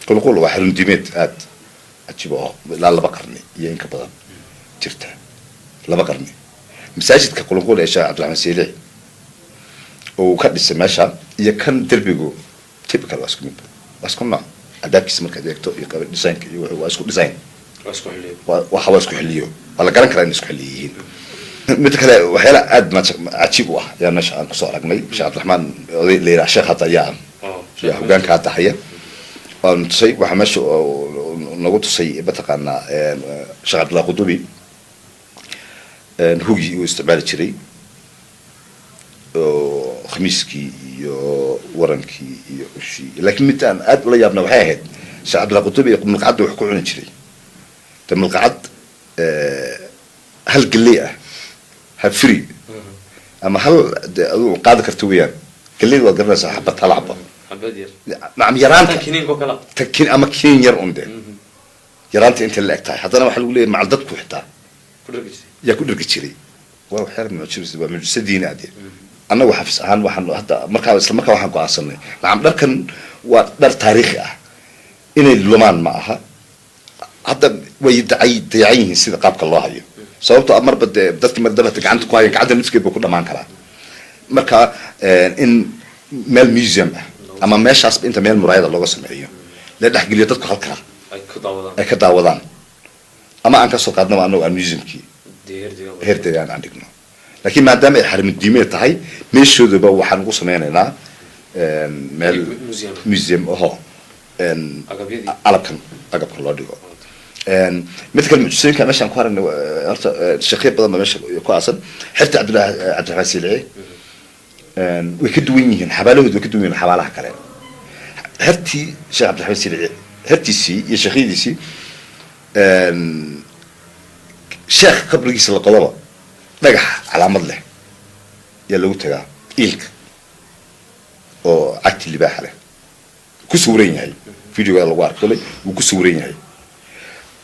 Qulqul waa xarun diimeed aad cajiib oo ilaa 2 qarni iyo in ka badan jirta, 2 qarni. Masaajidka Qulqul ee Sheekh Cabdiraxmaan Siilici oo uu ka dhisay meesha iyo kan derbigu typical waa isku mid, waa isku nooc. Albaabkiisa markaad eegto iyo qaba designka iyo wuxuu, waa isku design. Waa isku xilliyo. Waxa waa isku xiliyo, waa la garan karaa in isku xiliyo yihiin. Mid kale, waxyaala aad cajiib u ah ayaa meesha aan kusoo aragnay. Sheekh Cabdiraxmaan, oday la yidhaha sheekh hadda ayaa yaa hogaanka hadda haya, waanu tusay. Waxaa meesha oo nagu tusay, mataqaanaa, Sheekh Cabdillah Qudubi hugii uu isticmaali jiray oo khamiiskii iyo warankii iyo ushii. Laakiin mid aan aad ula yaabna waxay ahayd Sheekh Cabdillah Qudubi milqacadda wax ku cuni jiray. De milqacad hal galley ah, hal free ama hal de adigu qaadi karta weeyaan. Galleyda waad garanaysaa, xabad, hal xaba. Xabad yar. Nacam, yaraanta. Tan kiniinka oo kale. Ta ama kiniin yar un de yaraanta inta la eg tahay. Haddana waxaa lagu leeyahay macal dadku xitaa ku dhargi jirtay. Yaa ku dhargi jiray. Waa waxyaala mucjis, waa mucjiso diini ah. Dee annagu xafis ahaan waxaan hadda markaa isla markaa waxaan go'aansanay, nacam, dharkan waa dhar taariikhi ah, inay lumaan ma aha. Hadda way dayacan yihiin sida qaabka loo hayo, sababtoo ah marba dee dadki mar dabata gacanta ku hayan, gacanta nafskeed buu ku dhamaan karaa. Marka in meel museum ah ama meeshaasba inta meel muraayada looga sameeyo la dhexgeliyo dadku halkaa ay ku daawadaan, ay ka daawadaan, ama aan kasoo qaadnaba annagu aan museumkii dee heer deegaan heer deegaan aan dhigno. Laakiin maadaama ay xarimo diimeed tahay, meeshoodaba waxaan ugu sameynaynaa meel museum. Museum aho agabyadii alabkan agabka loo dhigo. Mid kale, mucjisooyinka meeshaan ku aragnay, horta sheekhiyo badan baa meesha ku aasan. Xerta Cabdillahi Cabdiraxmaan Siilici way ka duwan yihiin, xabaalahoodu way ka duwan yihiin xabaalaha kale. Xertii Sheekh Cabdiraxmaan Siilici, xertiisii iyo sheekhyadiisii, sheekh qabrigiisa la qodoba dhagax calaamad leh yaa lagu tagaa, iilka oo cagti libaaxa leh ku sawiran yahay. Videoga lagu arko koley wuu ku sawiran yahay,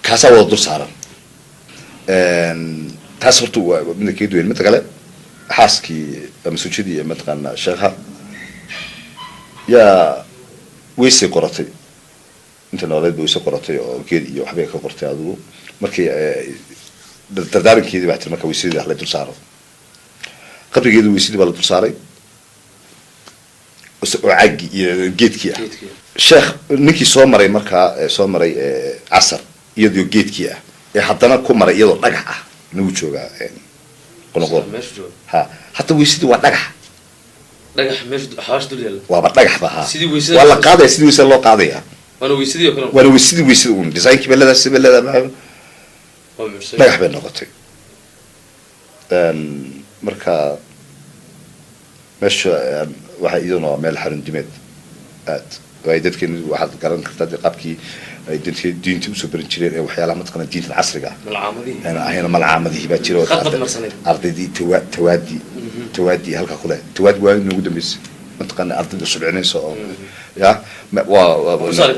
kaasaa wada dul saaran. Taas horta waa midda kaga duwan. Midda kale, xaaskii ama sujadii, mataqaana, sheekha yaa weysay qoratay inta nooleed ba weyse qoratay oo geed iyo waxbay ka qortay. Adigu markii dardaarankeedii baa tiri marka weysadii la dul saaro qabrigeedu, weysadii baa la dul saaray oo caagii iyo geedkii ah. Geedkii. Sheekh ninkii soo maray markaa, soo maray casar iyadoo geedkii ah ee haddana ku maray iyadoo dhagax ah nagu joogaa Qoloqol. Meesha jooga. Ha, hadda weysadii waa dhagax. Dhagax meesha xawaash dul yaalla. Waaba dhagax ba ha. Sidii weysada. Waa la qaadaya, sidii weysada loo qaadaya. Waana weysadii oo kale. Waana weysadii, weysada un designkii bay leedahay, si bay leedahay. Waa mucjisay. Dhagax bay noqotay. Marka meesha waxaa iyaduna waa meel xarun diimeed aad ay dadkeen waxaad garan kartaa dee qaabkii ay dadka diinta usoo baran jireen ee waxyaalaha, mataqaana, diintan casriga ah malcaamadihii aan ahayn. Malcaamadihii baa jira oo khadbad marsaneyd. Ardaydii tawaadi tawaadi halka kule tawaadi waa inoogu dambeysay, mataqaana, ardayda subcinaysa oo ya waa Ku saar.